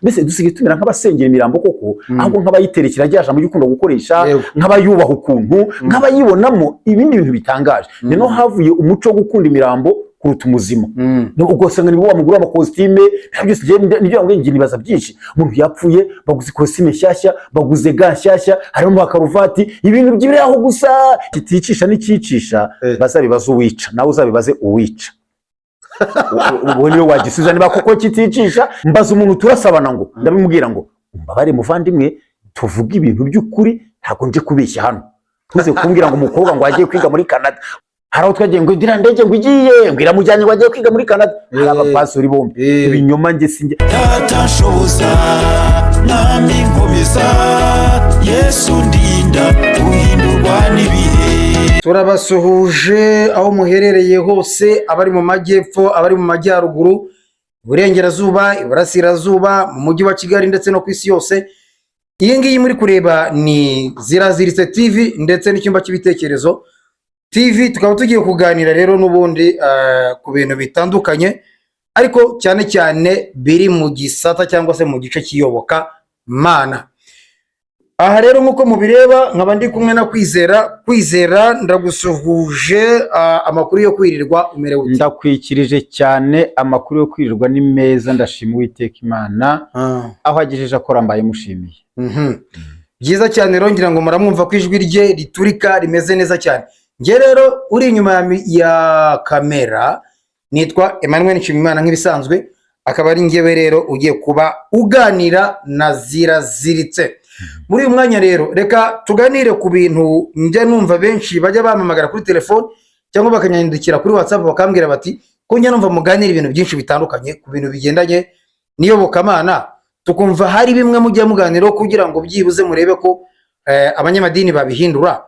Mbese dusigaye tumera nk'abasengera imirambo koko, ahubwo nk'abayiterekera rya jambo ry'ukunda gukoresha, nk'abayubaha ukuntu, nk'abayibonamo ibindi bintu bitangaje. Noneho havuye umuco wo gukunda imirambo kuruta umuzima. Ugasanga nibo bamugura amakositime byose. Nibyo ngo njye nibaza byinshi. Umuntu yapfuye, baguze ikositime nshyashya, baguze ga nshyashya, harimo amakaruvati, ibintu by'ibiri aho gusa. Kiticisha n'ikicisha, bazabibaze uwica, nawe uzabibaze uwica. Ubu niwe wagisubiza niba koko kiticisha. Mbaza umuntu turasabana ngo ndabimubwira ngo umbabare muvandimwe, tuvuge ibintu by'ukuri, ntabwo nje kubeshya hano. Ntuze kumbwira ngo umukobwa ngo agiye kwiga muri Canada. Hari aho twagiye ngo iriya ndege ngo igiye, ngo iramujyanye, ngo agiye kwiga muri Canada. Hari abapastori bombi. Ibinyoma njye sinjye. Data nshoboza, Mwami nkomeza, Yesu ndinda guhindurwa n'ibihe. Turabasuhuje aho muherereye hose, abari mu majyepfo, abari mu majyaruguru, iburengerazuba, iburasirazuba, mu mujyi wa Kigali ndetse no ku isi yose. Iyi ngiyi muri kureba ni Ziraziritse TV ndetse n'Icyumba cy'Ibitekerezo TV. Tukaba tugiye kuganira rero n'ubundi ku bintu bitandukanye, ariko cyane cyane biri mu gisata cyangwa se mu gice cy'iyoboka mana. Aha rero nk'uko mubireba, nkaba ndi kumwe na Kwizera. Kwizera, ndagusuhuje. Amakuru yo kwirirwa, umerewe ute? Ndakwikirije cyane. Amakuru yo kwirirwa ni meza, ndashima Uwiteka Imana aho agejeje akora, mbaye mushimiye. Byiza cyane rero, ngira ngo muramwumva ko ijwi rye riturika, rimeze neza cyane. Njye rero uri inyuma ya kamera nitwa Emmanuel Nshimiyimana nk'ibisanzwe, akaba ari njyewe rero ugiye kuba uganira na Ziraziritse muri uyu mwanya. Rero reka tuganire ku bintu njya numva benshi bajya bampamagara kuri telefone cyangwa bakanyandikira kuri WhatsApp, bakambwira bati: "Ko njya numva muganira ibintu byinshi bitandukanye ku bintu bigendanye n'iyobokamana, tukumva hari bimwe mujya muganiraho kugira ngo byibuze murebe ko abanyamadini babihindura,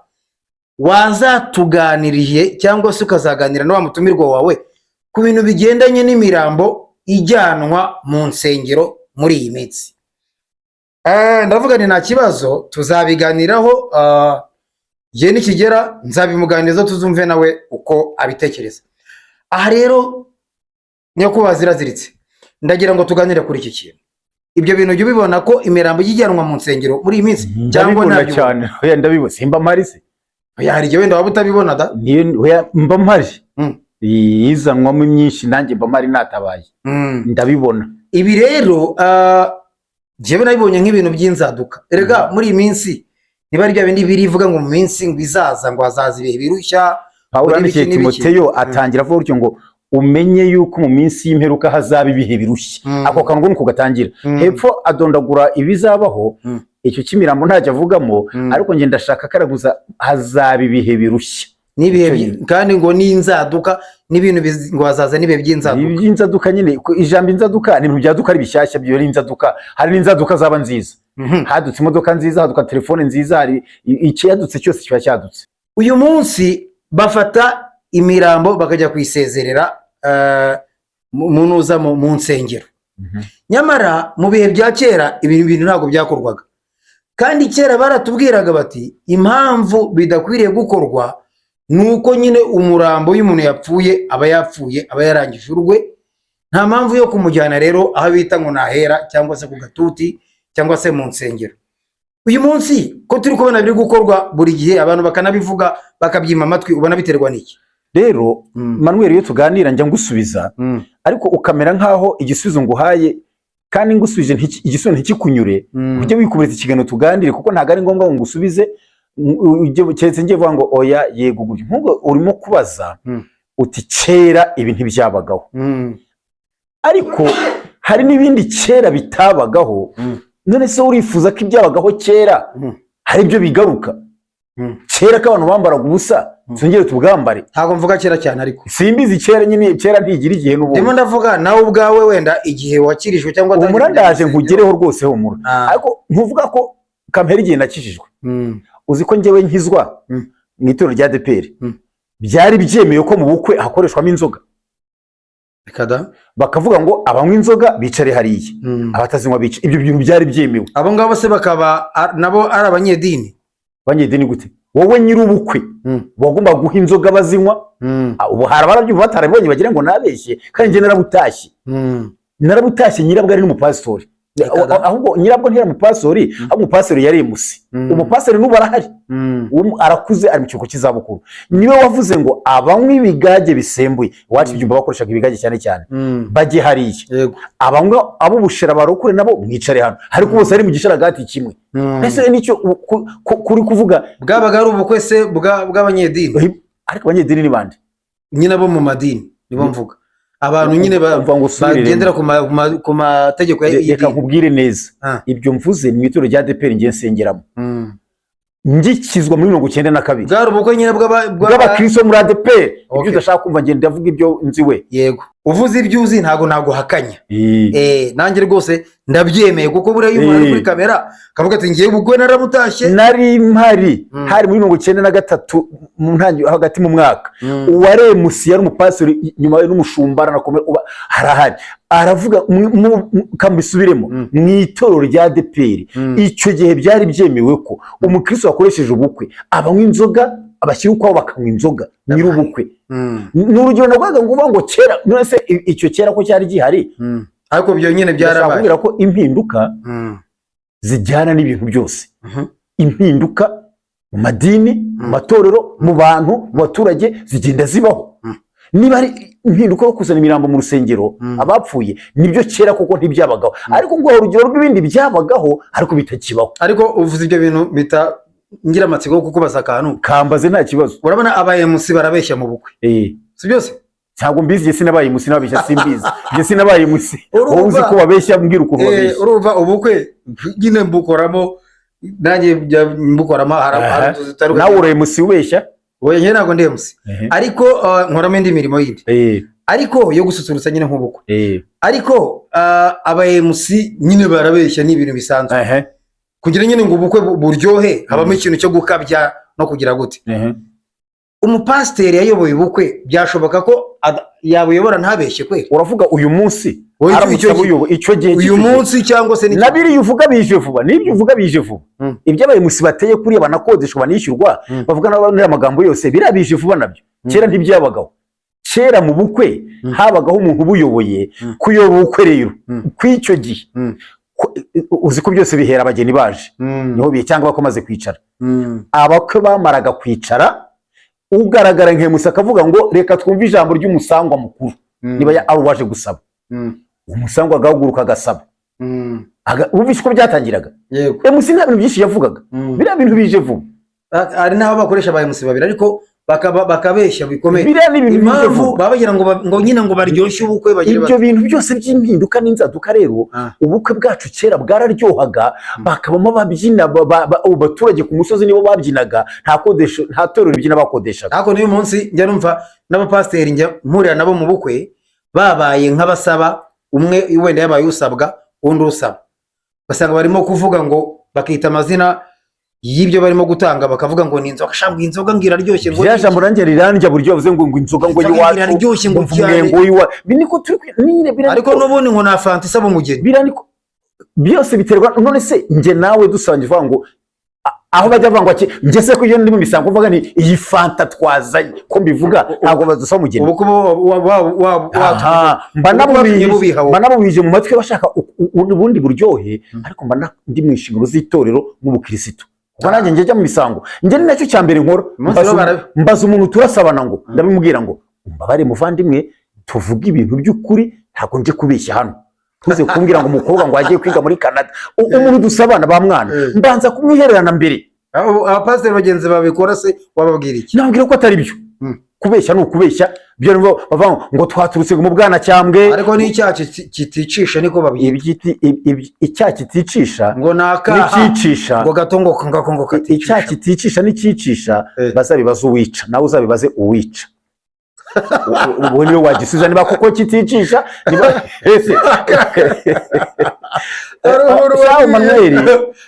wazatuganiriye cyangwa se ukazaganira na wa mutumirwa wawe ku bintu bigendanye n'imirambo ijyanwa mu nsengero muri iyi minsi." Ndavuga ni nta kibazo, tuzabiganiraho. Igihe nikigera nzabimuganiriza, tuzumve nawe uko abitekereza. Aha rero nyakubahwa Ziraziritse, ndagira ngo tuganire kuri iki kintu. Ibyo bintu ujya ubibona ko imirambo ijya ijyanwa mu nsengero muri iyi minsi cyangwa Ndabibona ntabyo? cyane. Oya, ndabibona, simba mpari se? Oya, hari igihe wenda waba utabibona da. Oya, mba mpari. Izanwamo imyinshi, nanjye mba mpari natabaye. Ndabibona. Ibi rero njyewe nabibonye nk'ibintu by'inzaduka. Erega muri iyi minsi niba ari bya bindi birivuga ngo mu minsi ngo izaza ngo hazaza ibihe birushya. Pawulo Muri yandikiye biki n'ibiki. Timoteyo, atangira avuga gutyo ngo umenye yuko mu minsi y'imperuka hazaba ibihe birushya. Ako kantu ngo nuko gatangira. Hepfo adondagura ibizabaho. Icyo cy'imirambo ntacyo avugamo. Ariko njye ndashaka karaguza hazaba ibihe birushya. N'ibihe Icyo kandi ngo n'inzaduka n'ibintu ngo hazaza n'ibihe by'inzaduka. Iby'inzaduka nyine, ijambo inzaduka ni ibintu byaduka ari bishyashya, byo ari inzaduka. Hari n'inzaduka zaba nziza. Hadutse imodoka nziza, haduka telefone nziza, hari icyadutse cyose kiba cyadutse. Uyu munsi bafata imirambo bakajya kuyisezerera mu nuza mu nsengero, nyamara mu bihe bya kera ibi bintu ntabwo byakorwaga. Kandi kera baratubwiraga bati impamvu bidakwiriye gukorwa ni uko nyine umurambo iyo umuntu yapfuye aba yapfuye, aba yarangije urwe, nta mpamvu yo kumujyana rero aho bita ngo nahera cyangwa se ku gatuti cyangwa se mu nsengero. Uyu munsi ko turi kubona biri gukorwa buri gihe, abantu bakanabivuga bakabyima amatwi, ubona biterwa n'iki? Rero Manuel, iyo tuganira njya ngusubiza, ariko ukamera nk'aho igisubizo nguhaye kandi ngusubije igisubizo ntikikunyure. Ujye wikubita ikiganiro tuganire, kuko ntabwo ari ngombwa ngo ngusubize keretse ngiye vuga ngo oya, yego, gutyo. Nk'ubwo urimo kubaza uti kera ibi ntibyabagaho, ariko hari n'ibindi kera bitabagaho. None se urifuza ko ibyabagaho kera hari ibyo bigaruka? Kera ko abantu bambaraga ubusa, twongere tubwambare? Ntabwo mvuga kera cyane ariko. Simbizi, kera nyine, kera ntigira igihe n'ubundi. Ndimo ndavuga nawe ubwawe, wenda igihe wakirijwe cyangwa Humura, watangiye ndaje kujya mu nkugereho rwose, humura. Ariko ntuvuga ko kampera igihe nakijijwe. Uzi ko njyewe nkizwa mu itorero rya ADEPR byari byemewe ko mu bukwe hakoreshwamo inzoga? Reka da. Bakavuga ngo abanywa inzoga bicare hariya, abatazinywa bice. Ibyo bintu byari byemewe. Abo ngabo se bakaba nabo ari abanyedini? Abanyedini gute? Wowe nyir'ubukwe wagomba guha inzoga bazinywa. Ubu hari abarabyumva batarabibonye bagira ngo nabeshye, kandi njye narabutashye. Narabutashye, nyirabwo ari n'umupasitori. Ahubwo nyirabwo ntiyari umupastori, ahubwo umupastori yari MC. Umupastori n'ubu arahari. Uwo arakuze, ari mu kiruhuko cy'izabukuru. Niwe wavuze ngo abanywa ibigage bisembuye, iwacu ibyumba bakoreshaga ibigage cyane cyane, bajye hariya, abanywa ab'ubushera barokore nabo mwicare hano, ariko bose ari mu gisharagati kimwe. Ese nicyo kuri kuvuga? Bwabaga ari ubukwe se bw'abanyedini? Ariko abanyedini ni bande? Nyine abo mu madini nibo mvuga, abantu nyine Umva ngo usubiremo. bagendera ku mategeko Reka y'idini. nkubwire neza. Ibyo mvuze ni mu itorero rya ADEPR ngiye nsengeramo, ngikizwa muri 92. Bwari ubukwe nyine Bw'abakristo bo muri ADEPR. Ibyo udashaka kumva, ngenda ndavuga ibyo nzi we. Yego, uvuze ibyo uzi, ntabwo naguhakanya. Nanjye rwose ndabyemeye, kuko buriya iyo umuntu ari kuri kamera akavuga ati ngiye ubukwe naramutashye. Nari mpari. Hari muri 93, mu ntangiriro, hagati mu mwaka. Uwari MC yari umupastori, nyuma n'umushumba aranakomera, uba harahari, aravuga kambisubiremo. Mu itorero rya ADEPR, icyo gihe byari byemewe ko umukristo wakoresheje ubukwe abanywa inzoga abashyira ukwabo bakanywa inzoga, nyir'ubukwe. Ni urugero navugaga ngo uvuga ngo kera, none se icyo kera ko cyari gihari? Ariko ibyo nyine Ndashaka byarabaye. kubwira ko impinduka zijyana n'ibintu byose. Impinduka mu madini, mu matorero, mu bantu, mu baturage, zigenda zibaho. Niba ari impinduka yo kuzana imirambo mu rusengero, abapfuye, nibyo kera kuko ntibyabagaho, ariko ngo urugero rw'ibindi byabagaho ariko bitakibaho. Ariko uvuze ibyo bintu bita ngira amatsiko yo kukubaza akantu. Kambaze, nta kibazo. Urabona aba MC barabeshya mu bukwe, si byose? Ntabwo mbizi, njye sinabaye MC, nababeshya simbizi, njye sinabaye MC. Wowe uzi ko babeshya, mbwira ukuntu babeshya. Urumva ubukwe nyine mbukoramo, nanjye njya mbukoramo, hari utuzi dutandukanye. Nawe uri MC ubeshya? Oya, njye ntabwo ndi MC, ariko nkoramo indi mirimo yindi, ariko yo gususurutsa nyine nk'ubukwe. Ariko aba MC nyine barabeshya, ni ibintu bisanzwe. Kugira nyine ngo ubukwe buryohe, habamo ikintu cyo gukabya no kugira gute. Umupasiteri yayoboye ubukwe, byashoboka ko yabuyobora ntabeshye kwe? Uravuga uyu munsi? Oya, Aramutse abuyoboye icyo gihe uyu cy'icyo gihe. munsi cyangwa se Na biriya uvuga bije vuba, n'ibyo uvuga bije vuba. Ibyo abayobozi bateye kuriya, banakodeshwa, banishyurwa, bavuga n'abandi amagambo yose, biriya bije vuba nabyo. Kera ntibyabagaho. Kera mu bukwe habagaho umuntu ubuyoboye. Kuyobora ubukwe rero kw'icyo gihe, uzi ko byose bihera abageni baje, niho bihe, cyangwa bakomaze kwicara. Abakwe bamaraga kwicara, ugaragara nka akavuga ngo reka twumve ijambo ry'umusangwa mukuru, niba ari uwaje gusaba. Umusangwa agahaguruka agasaba. Wumvise uko byatangiraga? Yego. MC nta bintu byinshi yavugaga. Biriya bintu bije vuba. Hari n'aho bakoresha aba MC babiri, ariko bakabeshya bikomeye. Biriya ni ibintu bije Impamvu vuba. baba bagira ngo ngo nyine ngo baryoshye ubukwe, bagire Ibyo bintu byose by'impinduka n'inzaduka rero, ubukwe bwacu kera bwararyohaga, bakabamo ababyina, abaturage ku musozi nibo babyinaga, nta kodesho, nta torero ribyina bakodeshaga. Ariko n'uyu munsi njya numva n'abapasiteri njya mpurira nabo mu bukwe babaye nk'abasaba, umwe wenda yabaye usabwa, undi usaba, ugasanga barimo kuvuga ngo bakita amazina y'ibyo barimo gutanga, bakavuga ngo ni inzoga, sha, ngo inzoga ngo iraryoshye, ngo Rya jambo nanjye rirandya buryo bavuze ngo inzoga ngo Inzoga y'iwacu, iraryoshye ngo ngo cyane. umwengo w'iwacu. Ibi niko turi nyine biriya. Ariko n'ubundi ngo nta fanta isaba umugeni. Biriya niko byose biterwa. None se njye nawe dusangiye uvuga ngo aho bajya bavuga ngo njye se ko iyo ndi mu misango mvuga ni iyi fanta twazanye, ko mbivuga, ntabwo badusaba umugeni? Ubu kuba Aha, mba ubu nabubije bubiha wowe. Mba nabubije mu matwi bashaka ubundi buryohe, ariko mba ndi mu nshingano z'itorero nk'ubukirisitu, kuko nanjye njya mu misango, njye ni nacyo cya mbere nkora. Umunsi rero Mbaza umuntu turasabana ngo ndabimubwira ngo umbabare muvandimwe, tuvuge ibintu by'ukuri, ntabwo nje kubeshya hano, ntuze kumbwira ngo umukobwa ngo agiye kwiga muri Canada. Umuntu dusabana ba mwana, mbanza kumwihererana mbere. Abapasiteri bagenzi babikora se wababwira iki? Nabwira ko atari byo. Kubeshya ni ukubeshya. Byo nibo bavuga ngo twaturutse mu Bwanacyambwe. Ariko n'icyaha kiticisha niko babyita. Icyaha kiticisha Ngo ni akaha n'ikicisha. Ngo gato ngo ngako ngo Icyaha katicisha. kiticisha n'ikicisha, bazabibaze uwica, nawe uzabibaze uwica. Ubu niwe wagisubiza niba koko kiticisha, niba ese Hari umuntu Shahu Manuel.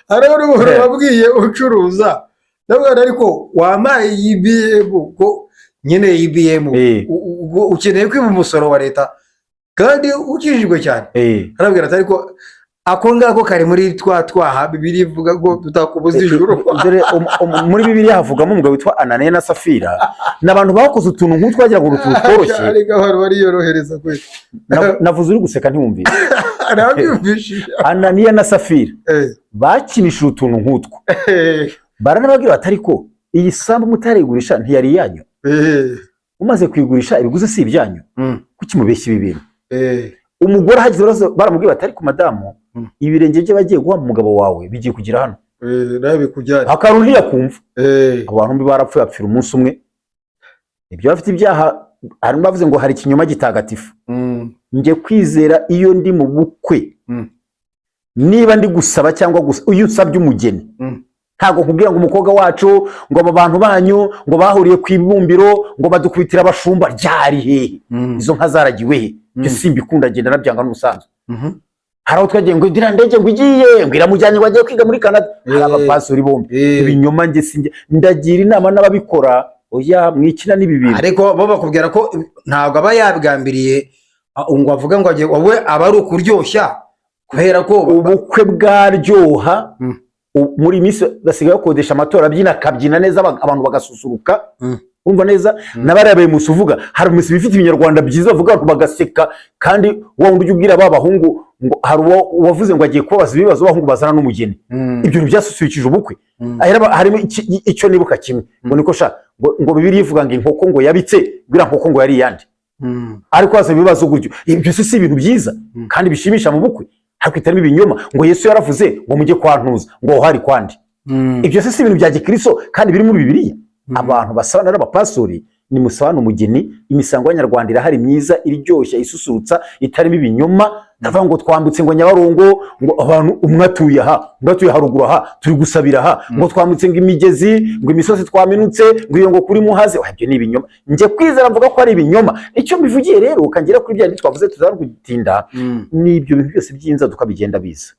Hari umuntu wabwiye ucuruza, ndabona ariko wampaye EBM, ko nyine EBM ukeneye kwiba umusoro wa leta kandi ukijijwe cyane. Arabwira ati ariko ako ngako kari muri twa twaha Bibiliya ivuga ko tutakubuza ijuru. Dore muri Bibiliya havugamo umugabo witwa Ananiya na Safira, ni abantu bakoze utuntu nk'utwo wagira ngo ni utuntu tworoshye. Ariko abantu bariyorohereza kwe. Navuze uri guseka ntiwumvise. Arabyumvishije. Ananiya na Safira bakinishije utuntu nk'utwo, baranababwira bati: "Ariko iyi sambu mutarayigurisha ntiyari iyanyu? Umaze kuyigurisha ibiguzi si ibyanyu? Kuki mubeshya ibi bintu?" Umugore ahageze baramubwira bati: "Ariko madamu, ibirenge bye bagiye guha umugabo wawe bigiye kugira hano." Nawe bikujyane. Akantu ntiyakumva. Abo bantu bombi barapfuye, bapfira umunsi umwe. Ibyo bafite ibyaha, harimo bavuze ngo hari ikinyoma gitagatifu. Njye kwizera, iyo ndi mu bukwe, niba ndi gusaba cyangwa gusa, iyo usabye umugeni, ntabwo nkubwira ngo umukobwa wacu, ngo aba bantu banyu ngo bahuriye ku ibumbiro, ngo badukubitira abashumba, ryari, hehe, izo nka zaragiwe he? Ibyo simbikunda, ngenda nabyanga n'ubusanzwe. Hari aho twagiye ngo iriya ndege ngo igiye, ngo iramujyanye, ngo agiye kwiga muri Canada, hari abapastori bombi. Ibinyoma njye sinjye ndagira inama n'ababikora, oya, mwikina n'ibi bintu. Ariko bo bakubwira ko ntabwo aba yabigambiriye, ngo avuge ngo agiye, wowe aba ari ukuryoshya kubera ko Ubukwe bwaryoha. Muri iyi minsi basigaye bakodesha amatora, abyina, akabyina neza, abantu bagasusuruka. Urumva neza, n'abariya bemusi uvuga, hari umusi bifite ibinyarwanda byiza bavuga, abantu bagaseka. Kandi wa wundi ujya ubwira ba bahungu ngo hari uwo wavuze ngo agiye kubabaza ibibazo, abahungu bazana n'umugeni. Ibyo bintu byasusurukije ubukwe. Harimo icyo nibuka kimwe, ngo niko sha, ngo Bibiliya ivuga ngo inkoko ngo yabitse, ngo iriya nkoko ngo yari iyande? Ariko haza ibibazo gutyo. Ibyo se si ibintu byiza kandi bishimisha mu bukwe? Ariko itarimo ibinyoma, ngo Yesu yaravuze ngo mujye kwa ntuza, ngo aho hari kwandi. Ibyo se si ibintu bya gikristo kandi biri muri Bibiliya? Abantu basabana n'abapastori, nimusabane umugeni. Imisango y'Abanyarwanda irahari myiza, iryoshya, isusurutsa, itarimo ibinyoma. Ndavuga ngo twambutse ngo Nyabarongo, ngo abantu umwe atuye aha, undi atuye haruguru aha, turi gusabira aha, ngo twambutse ngo imigezi, ngo imisozi twaminutse, ngo iyo ngo kuri Muhazi. Oya, ibyo ni ibinyoma. Njye kwizera mvuga ko ari ibinyoma. Icyo mbivugiye rero, ukangera kuri bya bindi twavuze tuza gutinda, ni ibyo bintu byose by'inzaduka bigenda biza.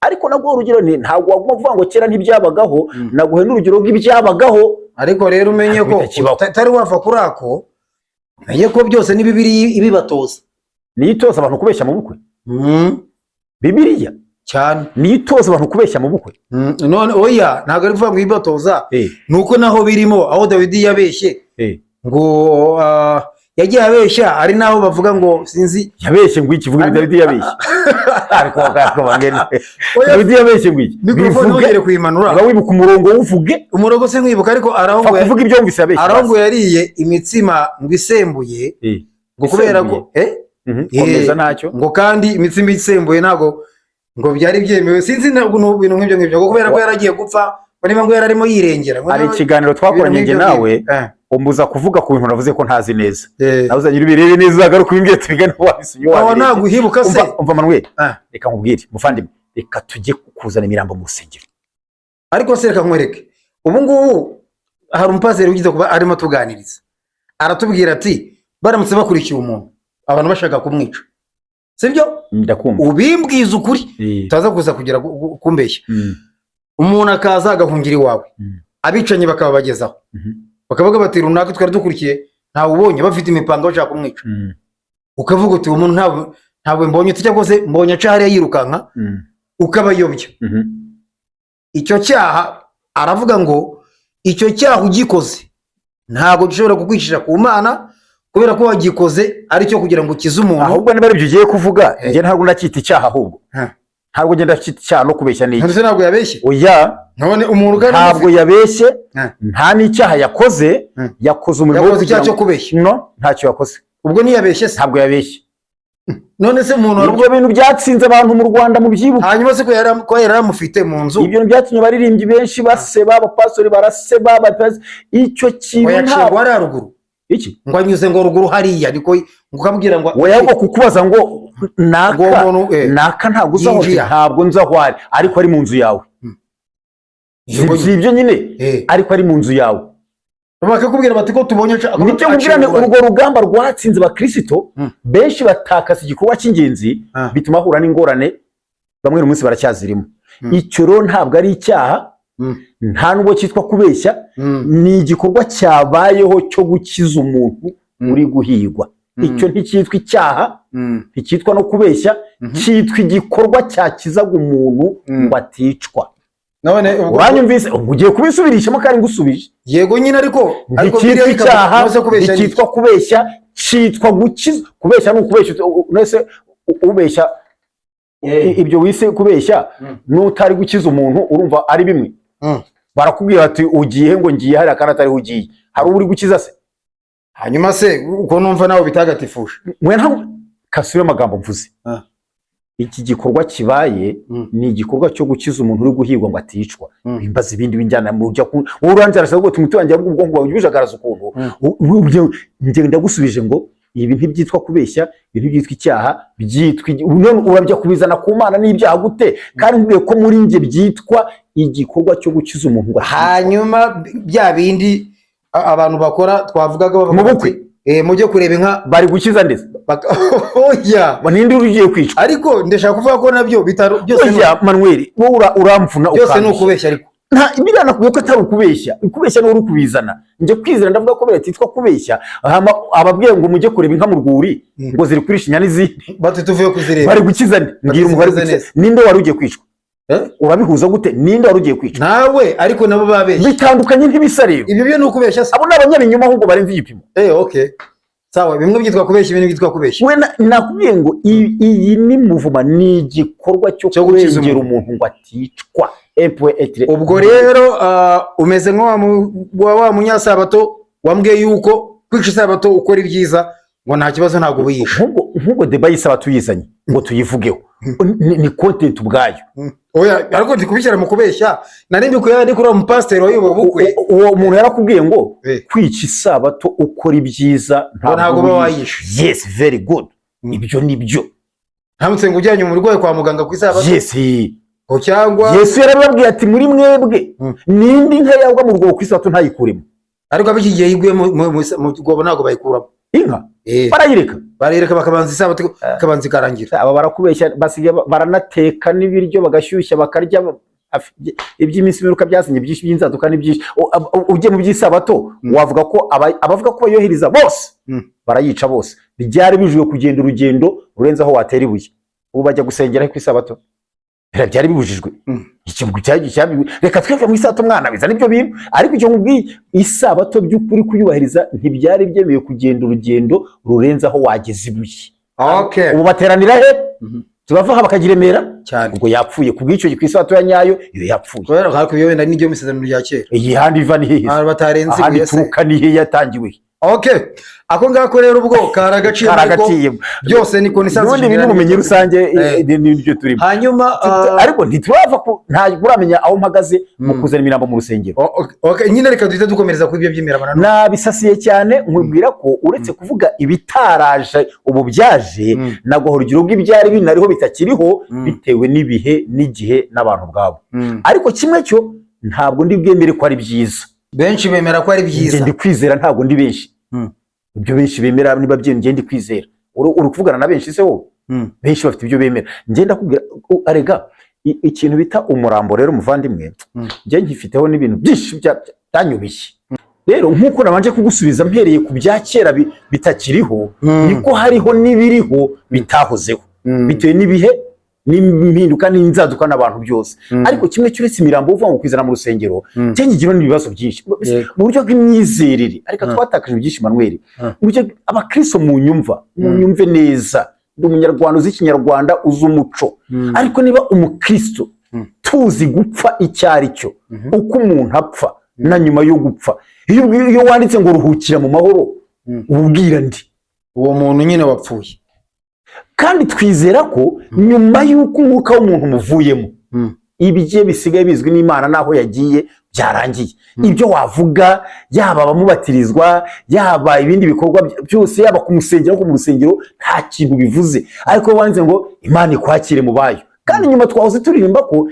Ariko naguha urugero, ni ntabwo waguma uvuga ngo kera ntibyabagaho. Naguhe n'urugero rw'ibyabagaho. Ariko rero umenye ko Bitakibaho. Utari wava kuri ako, umenye ko byose ni Bibiliya ibibatoza. Niyo itoza abantu kubeshya mu bukwe? Bibiliya? Cyane. Niyo itoza abantu kubeshya mu bukwe? None oya, ntabwo ari kuvuga ngo ibibatoza, ni uko naho birimo, aho Dawidi yabeshye ngo yagiye abeshya, ari naho bavuga ngo sinzi. Yabeshye ngo iki? Vuga. Dawidi yabeshye, ariko bangene. Oya. Dawidi yabeshye ngo iki? Mikorofone. Bivuge. Ntongere kuyimanura. Niba wibuka umurongo wuvuge. Umurongo se nkwibuka, ariko araho Pfa ngo kuvuga ibyo wumvise yabeshye. araho ngo yariye imitsima ngo isembuye, ngo kubera ko Komeza, ntacyo. Ngo kandi imitsima isembuye ntabwo ngo byari byemewe, sinzi, ntabwo ni ibintu nk'ibyo ngibyo, ngo kubera ko yaragiye gupfa, ngo niba ngo yararimo yirengera ngo Hari niba- ikiganiro twakoranye ibintu njye nk'ibyo nawe, ngibyo. Umbuza kuvuga ku bintu navuze ko ntazi neza. Nawe uzajya ubirebe neza, uzagaruke ubimbwire, tubigane wabisomye, Aho wabirebye. ntabwo uhibuka se? Umva Manuel, reka nkubwire muvandimwe, reka tujye kuzana imirambo mu rusengero. Ariko se reka nkwereke, ubu ngubu hari umupasiteri ugize kuba arimo tuganiriza, aratubwira ati baramutse bakurikiye umuntu, abantu bashaka kumwica, sibyo? Ndakumva. Ubimbwiza ukuri, utaza kuza kugira kumbeshya. Umuntu akaza agahungira iwawe, abicanyi bakababagezaho, bakavuga bati runaka twari dukurikiye ntawe ubonye, bafite imipanga bashaka kumwica. Ukavuga uti uwo muntu ntabwo mbonye, tujya rwose mbonye aca hariya yirukanka, ukabayobya. Icyo cyaha, aravuga ngo icyo cyaha ugikoze ntabwo gishobora kukwicisha ku Mana, kubera ko wagikoze ari cyo kugira ngo ukize umuntu. Ahubwo niba aribyo ugiye kuvuga, njye ntabwo ndacyita icyaha ahubwo. Ntabwo ngenda ndacyita icyaha, no kubeshya ni iki? Ndetse ntabwo yabeshye. Oya. None umuntu kandi Ntabwo yabeshye. Nta n'icyaha yakoze. Yakoze umurimo wo Yakoze icyaha kugira cyo ngo kubeshya. No, ntacyo yakoze. Ubwo ntiyabeshye se? Ntabwo yabeshye. None se umuntu Ibyo bintu byatsinze abantu mu Rwanda, mu byibuka. Hanyuma se ko yari amufite mu nzu? Ibyo bintu byatumye abaririmbyi benshi baseba, abapastori baraseba, icyo Ngo kintu yaciye ngo ntabwo hariya ruguru. Iki? Ngo anyuze ngo ruguru hariya, niko ngo ukabwira ngo Oya, ahubwo kukubaza ngo naka Ngo umuntu, naka ntabwo uzi aho yinjiye. Ntabwo nzi aho ari, ariko ari mu nzu yawe. Si ibyo nyine? Ariko ari mu nzu yawe. Bakakubwira bati ko tubonye Nicyo nkubwira, ni urwo rugamba rwatsinze abakirisito benshi, batakaza igikorwa cy'ingenzi, bituma bahura n'ingorane, bamwe uyu munsi baracyazirimo. Icyo rero ntabwo ari icyaha, nta nubwo cyitwa kubeshya. Ni igikorwa cyabayeho cyo gukiza umuntu uri guhigwa. Icyo nticyitwa icyaha, nticyitwa no kubeshya, cyitwa igikorwa cyakizaga umuntu ngo aticwa. None ubwo Uranyumvise? Ubwo ugiye kubisubirishamo kandi ngusubije. Yego nyine, ariko Nticyitwa Bibiliya icyaha, ikavuga ko kubeshya ni nticyitwa kubeshya, cyitwa gukiza. Kubeshya ni ukubeshya. Nese ubeshya Ibyo wise kubeshya n'utari gukiza umuntu, urumva ari bimwe. Barakubwira bati ugiye, ngo ngiye hariya kandi atariho ugiye. Hari uwo uri gukiza se? Hanyuma se uko numva nawe bitagatifuje? Mwe ntabwo kasubire amagambo mvuze. Iki gikorwa kibaye ni igikorwa cyo gukiza umuntu uri guhigwa ngo aticwa. Wimbaza ibindi binjyana mu byo wowe uranjaraza rwose, umuti wanjye ubwonko bwawe ujagaraza ukuntu. Njye ndagusubije ngo ibi ntibyitwa kubeshya, ibi ntibyitwa icyaha, byitwa none urabya kubizana ku Mana n'ibyaha gute, kandi nkubwiye ko muri njye byitwa igikorwa cyo gukiza umuntu ngo aticwa? Hanyuma bya bindi abantu bakora twavugaga bavuga Mu bukwe? bati, mujye kureba inka. Bari gukiza ndetse? Oya. Ninde uri ugiye kwicwa? Ariko ndashaka kuvuga ko nabyo bitaro byose Oya Manuel, wowe uramvuna byose ni ukandushya. ukubeshya ariko. Nta biriya nakubwiye ko atari ukubeshya. Ukubeshya ni uri kubizana. Njye kwizera ndavuga ko biratitwa kubeshya. Hama ababwiye ngo mujye kureba inka mu rwuri ngo ziri kurisha inyana n'izindi, Bati tuvuye kuzireba. Bari gukiza nde? Mbwira umuntu bari Zimeze gukiza. neza. Ninde wari ugiye kwicwa? Eh? Urabihuza gute? Ninde wari ugiye kwicwa? Nawe ariko nabo babeshya. Bitandukanye, ntibisa rero. Ibyo byo ni ukubeshya se? Abo ni abanyabinyoma ahubwo barenze igipimo. Okay, sawa, bimwe byitwa kubeshya, ibindi byitwa kubeshya. We nakubwiye ngo iyi ni muvuma, ni igikorwa cyo Cyo gukiza kurengera umuntu. umuntu ngo aticwa. Un point et trait. Ubwo rero umeze nka wa munyasabato wambwiye yuko kwica isabato ukora ibyiza ngo nta kibazo, ntabwo ubuyishe. Nk'ubwo débat y'isaba tuyizanye ngo tuyivugeho, ni content ubwayo. Oya, ariko ndi kubishyira mu kubeshya, nari mbikuye ndi kuri uwo mupasiteri wayoboye ubukwe. Uwo muntu yarakubwiye ngo kwica isabato ukora ibyiza Ngo ntabwo uba uyishe. wayishe. Yes, very good. Ibyo ni byo. Ntamutse ngo ujyanye umurwayi kwa muganga ku isabato ngo cyangwa Yesu yarababwiye ati muri mwebwe nindi nka yagwa mu rwobo ku isabato ntayikuremo? Ariko ab'iki gihe yiguye mu rwobo ntabwo bayikuramo. Inka barayireka. Barayireka bakabanza isabato ikabanza ikarangira. Aba barakubeshya, basigaye baranateka n'ibiryo bagashyushya bakarya. Iby'iminsi miruka byasinye byinshi by'inzaduka ni byinshi. Ugiye mu by'isabato wavuga ko abavuga ko bayohereza bose barayica bose. Byari bijujwe kugenda urugendo rurenze aho watera ibuye. Ubu bajya gusengera ku isabato. Biriya byari bibujijwe. Ikintu reka tweve mu isabato, mwana biza nibyo bintu. Ariko icyo nkubwiye, isabato by'ukuri kuyubahiriza ntibyari byemewe kugenda urugendo rurenze aho wageza ibuye. Ubu bateranira he? Tubava aha bakagira i Remera. Cyane. Ubwo yapfuye ku bw'icyo ku isabato ya nyayo iyo yapfuye. Kubera ko hakubiye wenda n'iryo mu isezerano rya kera. Iyi handi iva ni hehe? Abantu batarenze Ahandi ibuye se. ituruka ni hehe? Yatangiwe? Okay, ako ngako rero ubwo kari agaciro, ariko Karagaciyemo. byose ni connaissance. Ubundi ibi ni ubumenyi rusange, nibyo turimo. Hanyuma Ariko ntiturava ku, ntabwo uramenya aho mpagaze mu kuzana imirambo mu rusengero. Okay, nyine reka duhite dukomereza kuri ibyo by'imiramo nanone. Nabisasiye cyane, nkubwira ko uretse kuvuga ibitaraje ubu byaje, naguha urugero rw'ibyari binariho bitakiriho bitewe n'ibihe n'igihe n'abantu ubwabo. Ariko kimwe cyo ntabwo ndi bwemere ko ari byiza. Benshi bemera ko ari Njye byiza. ndi kwizera, ntabwo ndi benshi. Ibyo benshi bemera niba byo njye ndi kwizera. Uri kuvugana na benshi se wowe? Benshi bafite ibyo bemera. Njye ndakubwira arega ikintu bita umurambo rero muvandimwe, njye nkifiteho n'ibintu byinshi byanyubishye. Rero nk'uko nabanje kugusubiza mpereye ku bya kera bitakiriho, niko hariho n'ibiriho bitahozeho bitewe n'ibihe n'impinduka n'inzaduka n'abantu byose. Ariko kimwe cyuretse imirambo uvuga ngo kwizana mu rusengero, njye nkigira n'ibibazo byinshi mu buryo bw'imyizerere. Ariko twatakaje byinshi, Manuel. Mu buryo abakristo mu nyumva, mu nyumve neza, ndi umunyarwanda uzi ikinyarwanda, uzi umuco. Ariko niba umukristo tuzi gupfa icyo ari cyo, uko umuntu apfa na nyuma yo gupfa, iyo wanditse ngo ruhukira mu mahoro, uba ubwira ndi? Uwo muntu nyine wapfuye. Kandi twizera ko nyuma y'uko umwuka w'umuntu umuvuyemo, ibye bisigaye bizwi n'Imana n'aho yagiye byarangiye. Ibyo wavuga, yaba abamubatirizwa, yaba ibindi bikorwa byose, yaba kumusengera no mu rusengero, nta kintu bivuze. Ariko wanditse ngo Imana ikwakire mu bayo, kandi nyuma twahoze turirimba ko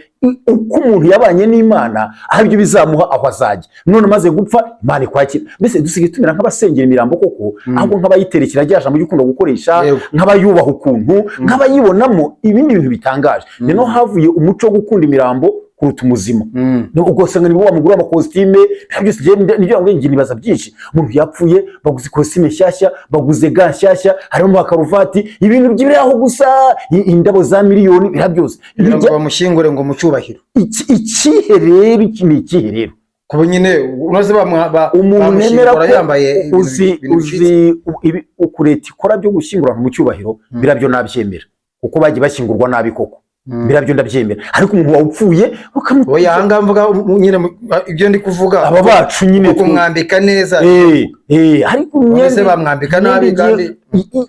uko umuntu yabanye n'Imana aho ibyo bizamuha aho azajya, none amaze gupfa Imana ikwakira. Mbese dusigaye tumera nk'abasengera imirambo koko, ahubwo nk'abayiterekera rya jambo ukunda gukoresha, nk'abayubaha ukuntu, nk'abayibonamo ibindi bintu bitangaje. Ni naho havuye umuco wo gukunda imirambo kuruta umuzima. Ubwo usanga nibo bamugura amakositime byose. Nibyo ngo njye nibaza byinshi. Umuntu yapfuye, baguze ikositime nshyashya, baguze ga nshyashya, harimo amakaruvati, ibintu by'ibiri aho gusa, indabo za miliyoni, biriya byose. Kugira ngo bamushyingure ngo mu cyubahiro. Ikihe rero? Iki ni ikihe rero? Kuba nyine unoze Umuntu nemera bamushyingura ko yambaye ibintu uzi ibintu uzi bicitse. Uku leta ikora byo gushyingura abantu mu cyubahiro, biriya byo nabyemera kuko bagiye bashyingurwa nabi koko. Birabyo ndabyemera, ariko umuntu wawupfuye ukamu Oya, ahangaha mvuga nyine ibyo ndi kuvuga. Aba bacu nyine kumwambika neza. Ariko None se bamwambika nabi imyenda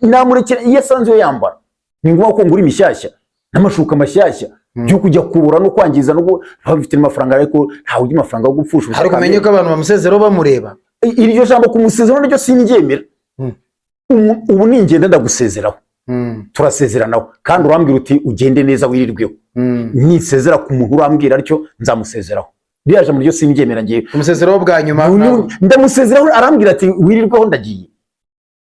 namurekera iyo asanzwe yambara. Ni ngombwa ko ngura imishyashya n'amashuka mashyashya byo kujya kubura no kwangiza no bafite amafaranga, ariko ntawe ugira amafaranga yo gupfusha ubusa. Ariko umenye ko abantu bamusezeraho bamureba. Iryo jambo kumusezeraho naryo sindyemera. Ubu ningenda ndagusezeraho, turasezeranaho, kandi urambwira uti: "Ugende neza, wirirweho." Nisezera ku muntu urambwira atyo, nzamusezeraho. Ririya jambo ryo sindyemera ngewe. Umusezeraho bwa nyuma. Ndamusezeraho, arambwira ati: "Wirirweho, ndagiye."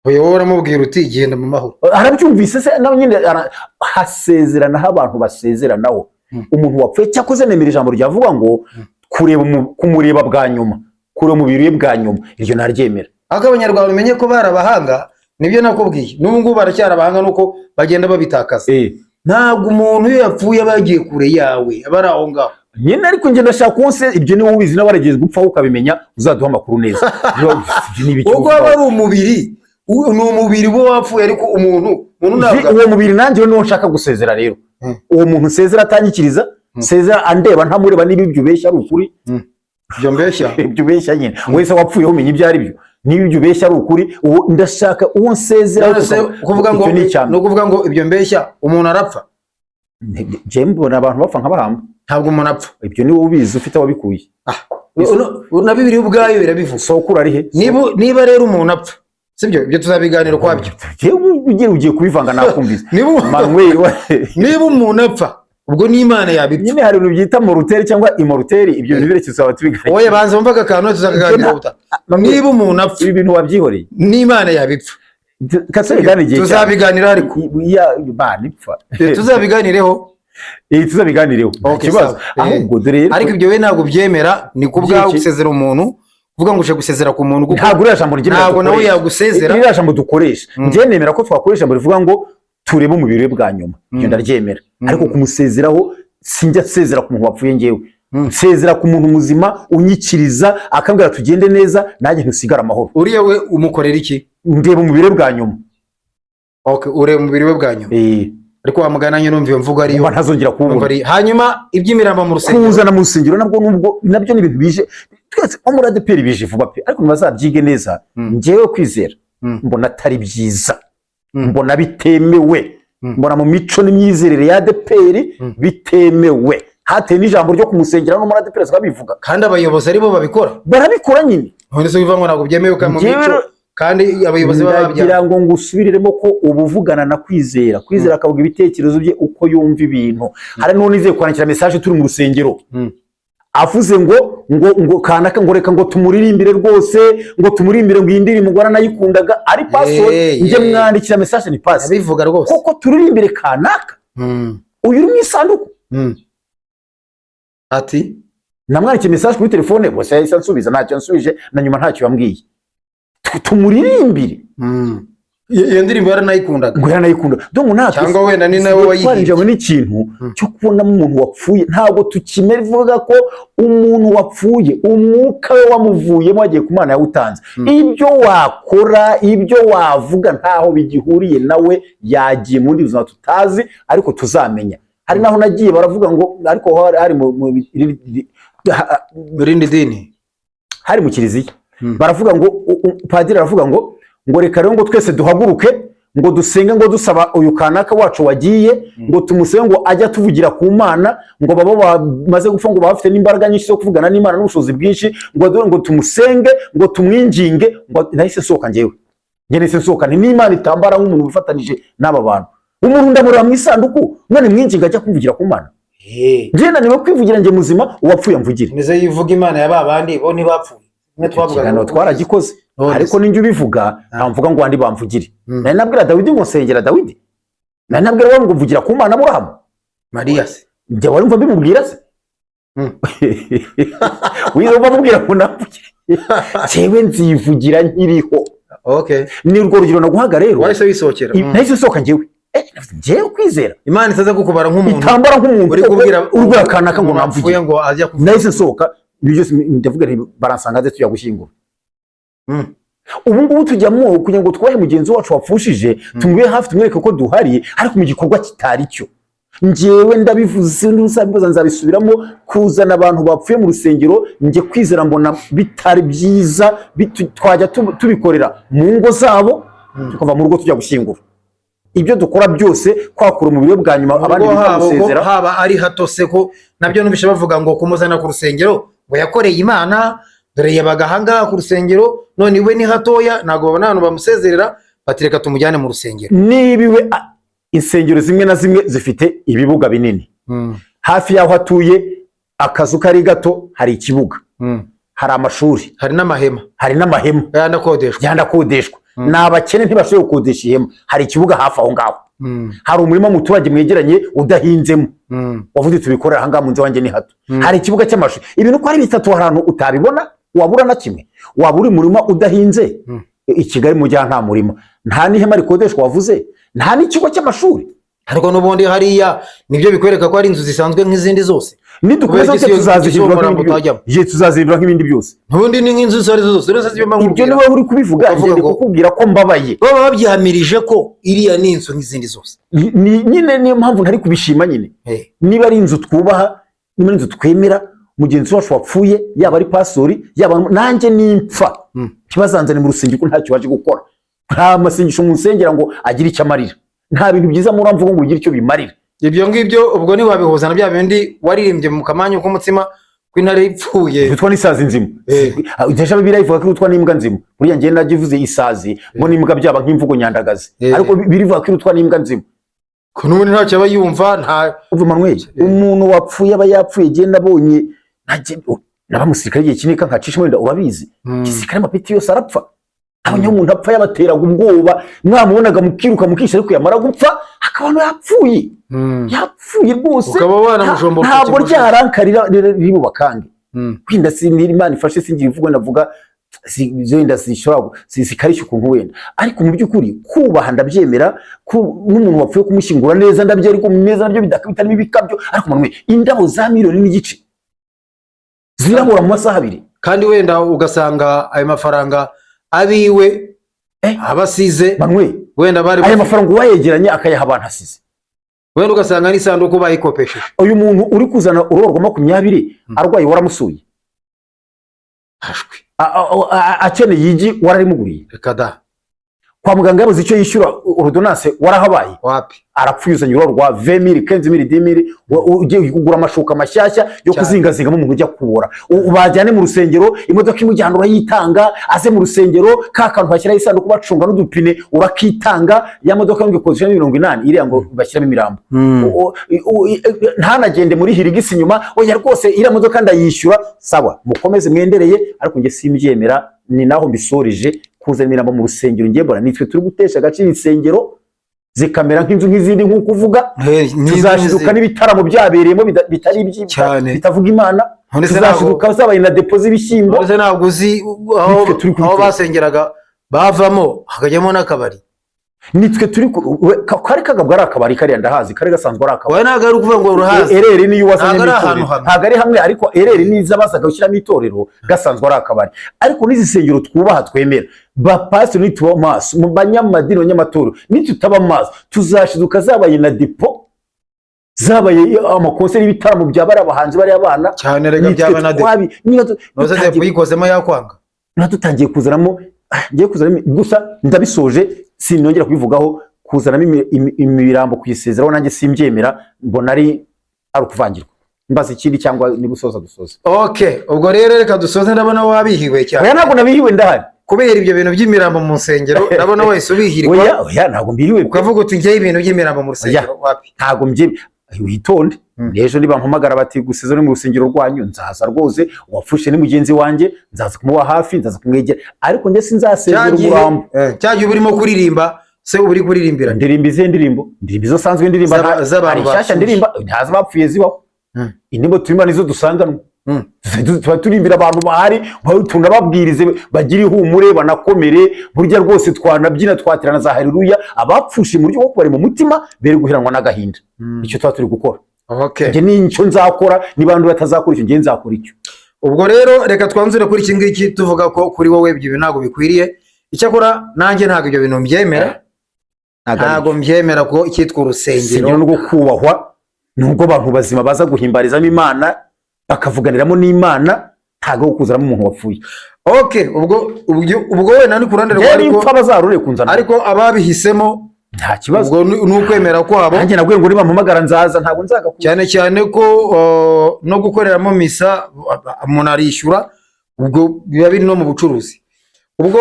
Oya, wowe uramubwira uti: "Genda mu mahoro." Arabyumvise se nawe nyine hasezeranaho abantu basezeranaho umuntu wapfuye. Cyakoze nemera ijambo ryavuga ngo kureba kumureba bwa nyuma, kureba umubiri we bwa nyuma, iryo naryemera. Ariko Abanyarwanda umenye ko bari abahanga, nibyo nakubwiye, n'ubu ngubu baracyari abahanga, nuko bagenda babitakaza. Ntabwo umuntu iyo yapfuye aba yagiye kure yawe, aba ari aho ngaho. Nyine ariko njye ndashaka uwo ibyo niwe ubizi nawe warageze gupfaho ukabimenya, uzaduha amakuru neza. Ibyo ni ibiki Kuko uvuga? aba ari umubiri, ni umubiri uba wapfuye, ariko umuntu ntabwo Uwo mubiri nanjye niwo nshaka gusezera rero. Uwo muntu nsezera atanyikiriza, nsezera andeba ntamureba, niba ibyo ubeshya ari ukuri. Ibyo mbeshya? Ibyo ubeshya nyine, wese wapfuye umenya ibyo ari byo, niba ibyo ubeshya ari ukuri, uwo ndashaka uwo nsezera. None se kuvuga ngo Icyo ni icya ni ukuvuga ngo ibyo mbeshya, umuntu arapfa? Njye mbona abantu bapfa nk'abahamba. Ntabwo umuntu apfa. Ibyo ni wowe ubizi, ufite aho wabikuye. Na Bibiliya ubwayo irabivuga. Sokuru ari he? Niba rero umuntu apfa, sibyo, ibyo tuzabiganira ukwabyo. Jewe ugiye kubivanga, nakumvise. Manuel Niba umuntu apfa, ubwo n'Imana yabipfa. Nyine hari ibintu byita mortel cyangwa immortel, ibyo bintu bireke, tuzaba tubiganira. Oya, banza wumvaga akantu, tuzakaganira ubutaha. Niba umuntu apfa, Ibi bintu wabyihoreye. n'Imana yabipfa. Kasore igihe. Tuzabiganira ariko. Ya Imana ipfa. Tuzabiganireho. Tuzabiganireho, nta Okay, kibazo. sawa. Ahubwo dore rero Ariko ibyo we ntabwo ubyemera, ni ku bwawe. Byiki? Gusezera umuntu, kuvuga ngo uje gusezera ku muntu kuko Ntabwo uriya jambo ryemera ntabwo nawe dukoresha. yagusezera. Iriya jambo dukoresha, njye nemera ko twakoresha ijambo rivuga ngo turebe umubiri we bwa nyuma, ibyo ndaryemera. Ariko kumusezeraho, sinjya nsezera ku muntu wapfuye ngewe. Nsezera ku muntu muzima unyikiriza, akambwira tugende neza, nanjye ntusigare amahoro. Uriya we umukorera iki? Ndeba umubiri we bwa nyuma. Okay, ureba umubiri we bwa nyuma. Ariko wamugana nyine, numva iyo mvugo ariyo. Mba ntazongera Numva kuwubona. Hanyuma iby'imirambo mu rusengero. Kuwuzana mu rusengero nabwo, nubwo nabyo ni ibintu bije twese nko muri ADEPR, bije vuba pe, ariko ntibazabyige neza. Njyewe kwizera mbona atari byiza, mbona bitemewe, mbona mu mico n'imyizerere ya ADEPR bitemewe. Hateye n'ijambo ryo kumusengera, no muri ADEPR babivuga. Kandi abayobozi aribo babikora. Barabikora nyine. None se bivuga ngo ntabwo byemewe kandi mu Njyewe mico, kandi abayobozi baba ndagira babyanga? ngo ngusubiriremo ko uba uvugana na Kwizera, Kwizera akavuga ibitekerezo bye uko yumva ibintu. Hari n'uwo kwandikira message turi mu rusengero, avuze ngo kanaka, ngo reka ngo tumuririmbire rwose, ngo tumuririmbire, ngo iyi ndirimbo ngo aranayikundaga, ari pastor. Njye mwandikira message ni pasi Abivuga rwose. koko turirimbire kanaka uyu uri mu isanduku. Ati? Namwandikiye message kuri telefone bose, yahise ansubiza, ntacyo yansubije na nyuma, ntacyo yambwiye. Tumuririmbire. Iyo ndirimbo yaranayikundaga. Ngo yaranayikunda, donc natwe Cyangwa wenda ni nawe wayihimbye. twarinjiranywe n'ikintu cyo kubonamo umuntu wapfuye. Ntabwo tukivuga ko umuntu wapfuye umwuka we wamuvuyemo wagiye ku Mana yawutanze. Ibyo wakora, ibyo wavuga, ntaho bigihuriye nawe, yagiye mu bundi buzima tutazi ariko tuzamenya. Hari naho nagiye baravuga ngo, ariko hari Mu rindi dini. Hari mu kiliziya, baravuga ngo padiri aravuga ngo reka rero ngo twese duhaguruke, ngo dusenge, ngo dusaba uyu kanaka wacu wagiye, ngo tumusenge ngo ajye atuvugira ku Mana, ngo baba bamaze gupfa ngo baba bafite n'imbaraga nyinshi zo kuvugana n'Imana n'ubushobozi bwinshi, ngo dore ngo tumusenge, ngo tumwinginge. Ngo nahise nsohoka njyewe, njye nahise nsohoka nti n'Imana itambara nk'umuntu wifatanije n'aba bantu. Umuntu ndamureba mu isanduku none mwinginga ajya kumvugira ku Mana? Njye naniwe kwivugira njye muzima, uwapfuye amvugire? Nize yivuga Imana ya ba bandi bo ntibapfuye. Mwe twavugaga. Ikiganiro twaragikoze. None Ariko se. ninjye ubivuga, ntamvuga ngo andi bamvugire. Nari nabwira Dawidi ngo nsengera Dawidi? Nari nabwira we ngo mvugira ku Mana Aburahamu? Mariya se? Njye wari mva mbimubwira se? Wize umva mubwira ngo namvugire? Njyewe nzivugira nkiriho. Ni urwo rugero naguhaga rero. Wahise wisohokera. Nahise nsohoka njyewe. Navuze, njyewe kwizera Imana itaza kukubara nk'umuntu itambara nk'umuntu uri kubwira urwara kanaka ngo umuntu namvugire. wapfuye ngo ajya kuvuga. Nahise nsohoka, ibyo byose ndavuga nti baransanga nze tujya gushyingura. Ubu ngubu tujyamo kugira ngo twubahe mugenzi wacu wapfushije, tumube hafi, tumwereke ko duhari, ariko mu gikorwa kitari cyo. Njyewe ndabivuze, n'uzabibaza nzabisubiramo. Kuzana abantu bapfuye mu rusengero, njye kwizera mbona bitari byiza. Twajya tubikorera mu ngo zabo, tukava mu rugo tujya gushyingura. Ibyo dukora byose, kwakura umubiri we bwa nyuma, abandi Ubwo bita haba ubwo gusezera. Haba ari hato se, ko nabyo numvise bavuga ngo kumuzana ku rusengero, ngo yakoreye Imana, dore yabaga ahangaha ku rusengero, none iwe ni hatoya, ntabwo babona ahantu bamusezerera, bati reka tumujyane mu rusengero. Niba iwe insengero zimwe na zimwe zifite ibibuga binini hafi y'aho atuye, akazu kari gato, hari ikibuga, hari amashuri, hari n'amahema, hari n'amahema yandi akodeshwa. Yandi akodeshwa. Ni abakene ntibashoboye gukodesha ihema, hari ikibuga hafi aho ngaho, hari umurima muturage mwegeranye udahinzemo, wavuze tubikorera ahangaha mu nzu wanjye ni hato, hari ikibuga cy'amashuri. Ibintu uko ari bitatu, hari ahantu utabibona wabura na kimwe? Waba uri murima udahinze i Kigali mu gihe nta murima, nta n'ihema rikodeshwa wavuze, nta n'ikigo cy'amashuri. Ariko n'ubundi hariya nibyo bikwereka ko ari inzu zisanzwe nk'izindi zose. Nidukomeza Kubera gutya iki tuzazihindura umurambo nk'ibindi utajyamo? byose. Igihe tuzazihindura nk'ibindi byose. N'ubundi ni nk'inzu izo ari zo zose, uretse ibyo mba Ibyo nkubwira. niwe uri kubivuga. Ukavuga Ngende kukubwira ko mbabaye. Baba babyihamirije ko iriya ni inzu nk'izindi zose. Nyine niyo mpamvu ntari kubishima nyine. Niba ari inzu twubaha, niba ari inzu twemera, mugenzi wacu wapfuye, yaba ari pasori, yaba nanjye nimpfa, ntibazanzane mu rusengero kuko ntacyo baje gukora. Nta masengesho mu nsengera ngo agire icyo amarira, nta bintu byiza muramvuga ngo ugire icyo bimarira. Ibyo ngibyo ubwo ntiwabihuza na bya bindi waririmbye mu kamanyu k'umutsima ko intare ipfuye Irutwa n'isazi nzima. Deja Bibiliya ivuga ko irutwa n'imbwa nzima. Buriya njyewe nagivuze isazi ngo n'imbwa byaba nk'imvugo nyandagazi, ariko birivuga ko irutwa n'imbwa nzima. Ko n'ubundi ntacyo aba yumva, nta Umva Manuel, umuntu wapfuye aba yapfuye. Njye nabonye naba musirikare igihe kinini, nkacisha wenda urabizi, gisirikare amapeti yose arapfa. Abonye umuntu apfa yabateraga ubwoba, mwamubonaga mukiruka mukisha, ariko yamara gupfa akabona yapfuye, yapfuye rwose. Ukaba wanamujombora. Ntabwo ukakimujugunya. ryarankarira riri bubakange. Wenda si Imana ifashe singira imvugo ndavuga wenda zishobora zikarishya ukuntu wenda, ariko mu by'ukuri kubaha ndabyemera, n'umuntu wapfuye kumushyingura neza ndabyemera, ariko neza nabyo bitarimo ibikabyo. Ariko Manuel, indabo za 1.5 miliyoni zirabura mu masaha 2. Kandi wenda ugasanga ayo mafaranga abiwe abasize Manuel, wenda bari aya mafaranga uwayegeranye akayaha abantu asize. Wenda ugasanga n'isanduku bayikopesheje. Uyu muntu uri kuzana uruhu rwa 20 arwaye, waramusuye? Hashwi. Akeneye igi, wararimuguriye? Reka da. Kwa muganga yabuze icyo yishyura ordonnance, warahabaye? Wapi. Arapfuye, uzanye uruhu rwa 20 000, 15 000, 10 000, ugiye kugura amashuka mashyashya yo kuzingazingamo umuntu ujya kubora. Bajyane mu rusengero, imodoka imujyana urayitanga, aze mu rusengero ka kantu bashyiraho isanduku bacunga n'udupine urakitanga, ya modoka ngo ikodesha 80 iriya ngo bashyiramo imirambo. Ntanagende muri Hilux inyuma, oya rwose iriya modoka ndayishyura. Sawa, mukomeze mwendereye, ariko njye simbyemera. Ni naho mbisoreje. Kuzana imirambo mu rusengero, njye mbona nitwe turi gutesha agaciro insengero, zikamera nk'inzu nk'izindi nk'uko uvuga. Tuzashiduka n'ibitaramo byabereyemo bitari Cyane. bitavuga Imana. None se Tuzashiduka zabaye na depo z'ibishyimbo. None se ntabwo uzi aho Nitwe turi aho kubitera. basengeraga bavamo hakajyamo n'akabari? Nitwe turi kari kagabwa ari akabari, kariya ndahazi, kari gasanzwe ari akabari. Wowe ntabwo ari ukuvuga ngo urahazi. Ereri niyo wazanyemo Ntabwo ari itorero. ahantu hamwe. Ntabwo ari hamwe, ariko ereri niza bazaga gushyiramo itorero, gasanzwe ari akabari. Ariko n'izi nsengero twubaha twemera, bapasiteri, nituba maso, mu banyamadini, banyamatorero, nitutaba maso tuzashiduka zabaye na depo, zabaye amakonseri y'ibitaramo bya bariya bahanzi, bariya bana. Cyane rega. Nitwe Byaba na depo. Niba Ntuze depo uyikozemo yakwanga. Niba dutangiye kuzanamo, ngiye kuzanamo gusa ndabisoje, sinongera kubivugaho. Kuzanamo imirambo kuyisezeraho nanjye simbyemera, mbona ari ukuvangirwa. Mbaza ikindi cyangwa niba usoza dusoze. Okay, ubwo rero reka dusoze, ndabona wabihiwe cyane. Oya, ntabwo nabihiwe, ndahari. Kubera ibyo bintu by'imirambo mu nsengero, ndabona wahise ubihirwa. Oya oya, ntabwo mbihiwe pe. Ukavuga uti njyewe ibintu by'imirambo mu rusengero wapi. Ntabwo mbye, witonde. Ejo nibampamagara bati gusezera mu rusengero rwanyu, nzaza rwose. Uwapfushe ni mugenzi wanjye, nzaza kumuba hafi, nzaza kumwegera, ariko njye sinzasezera Cya gihe umurambo. Cya gihe uba urimo kuririmba se, uba uri kuririmbira? Ndirimba izihe ndirimbo? Ndirimba izo sanzwe ndirimba. Z'abantu Hari inshyashya bapfuye. ndirimba? Ntazi bapfuye zibaho. Indirimbo turirimba nizo dusanganwa. Tuba turimbira abantu bahari, tunababwirize bagire ihumure banakomere. Burya rwose twanabyina, twaterana za haleluya, abapfushe mu buryo bwo kubari mu mutima bere guheranwa n'agahinda. Icyo tuba turi gukora. Njye nicyo nzakora. Niba abandi batazakora icyo, njye nzakora icyo. Ubwo rero reka twanzure kuri iki ngiki, tuvuga ko kuri wowe ibyo bintu ntabwo bikwiriye. Icyakora nanjye ntabwo ibyo bintu mbyemera. Ntabwo ari Ntabwo mbyemera ko icyitwa urusengero urusengero rwo kubahwa. Nubwo abantu bazima baza guhimbarizamo Imana, bakavuganiramo n'Imana, ntabwo wo kuzanamo umuntu wapfuye. Okay, ubwo wenda ni ku ruhande rwawe, Rero ariko impfa bazarure kunzana. Ariko ababihisemo, Nta kibazo. ubwo ni ukwemera kwabo. Nanjye nabwiye ngo nibampamagara nzaza, ntabwo nzagakura. Cyane cyane ko no gukoreramo misa umuntu arishyura, ubwo biba biri no mu bucuruzi. Ubwo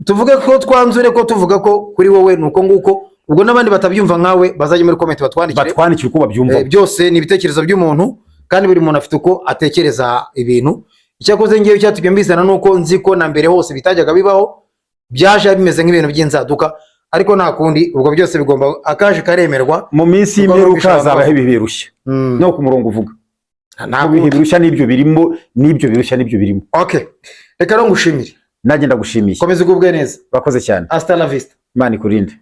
tuvuge ko twanzure ko tuvuga ko kuri wowe ni uko nguko. Ubwo n'abandi batabyumva nkawe bazajya muri comment batwandikire. Batwandikire uko babyumva. Byose ni ibitekerezo by'umuntu, kandi buri muntu afite uko atekereza ibintu. Icyakoze ngewe icyatumye mbizana ni uko nzi ko na mbere hose bitajyaga bibaho, byaje bimeze nk'ibintu by'inzaduka, ariko nta kundi, ubwo byose bigomba akaje karemerwa. Mu minsi Kuko y'imperuka numvisha abantu hazabaho ibihe birushya. No ku murongo uvuga Nta mu bihe kundi. birushya n'ibyo birimo, n'ibyo birushya n'ibyo birimo. Okay, reka rero ngushimire. Nanjye ndagushimiye. Komeza ugubwe neza. Urakoze cyane. Hasta la vista. Imana ikurinde.